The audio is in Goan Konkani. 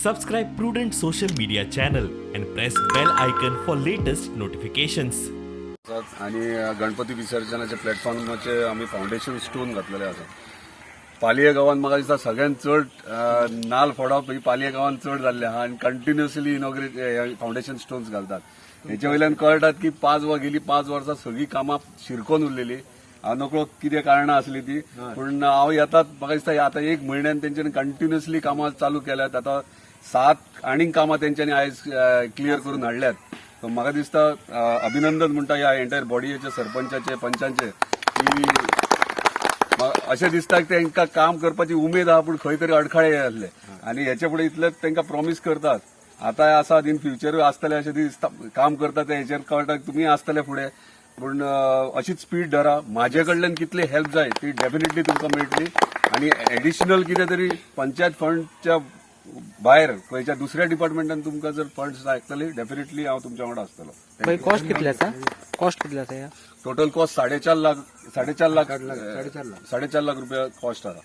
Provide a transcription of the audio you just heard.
Subscribe Prudent social media channel and press bell icon for latest notifications. आसात आनी गणपती विसर्जनाच्या प्लॅटफॉर्माचे आमी फावंडेशन स्टोन घातलेले आसा. पालये गांवांत म्हाका दिसता सगळ्यांत चड नाल फोडप ही पालये गांवांत चड जाल्ले आहा आनी कंटिन्युअसली इनॉग्रेट फावंडेशन स्टोन्स घालतात. हेचे वयल्यान कळटात की पांच वा गेली 5 वर्सां सगळीं कामां शिरकोन उरलेली. हांव नकळो कितें कारणां आसली ती, पूण हांव येतात, म्हाका दिसता आतां एक म्हयन्यान तेंच्यांनी कंटिन्युअसली कामां चालू केल्यात. आतां सात आनीक कामां तेंच्यांनी आयज क्लियर करून हाडल्यात. सो म्हाका दिसता अभिनंदन म्हणटा ह्या एंटायर बॉडीचे, सरपंचाचे, पंचांचे की अशें दिसता की तांकां काम करपाची उमेद आहा, पूण खंय तरी अडखळे आसले आनी हेचे फुडें इतलेंच तांकां प्रॉमीस करतात. आतां आसात, इन फ्युचरूय आसतले अशें दिसता. काम करता ते हेचेर कळटा की तुमी आसतले फुडें, पूण अशीच स्पीड धरा. म्हाजे कडल्यान कितली हेल्प जाय ती डेफिनेटली तुमकां मेळटली आनी एडिशनल कितें तरी पंचायत फंडच्या भायर खंयच्या दुसऱ्या डिपार्टमेंटान तुमकां जर फंड्स जाय आसतली, डेफिनेटली हांव तुमच्या वांगडा आसतलो. भाई, कॉस्ट कितले आसा? कॉस्ट कितले आसा ह्या? टोटल कॉस्ट 4.5 लाख, 4.5 लाख, 4.5 लाख रुपया कॉस्ट आसा.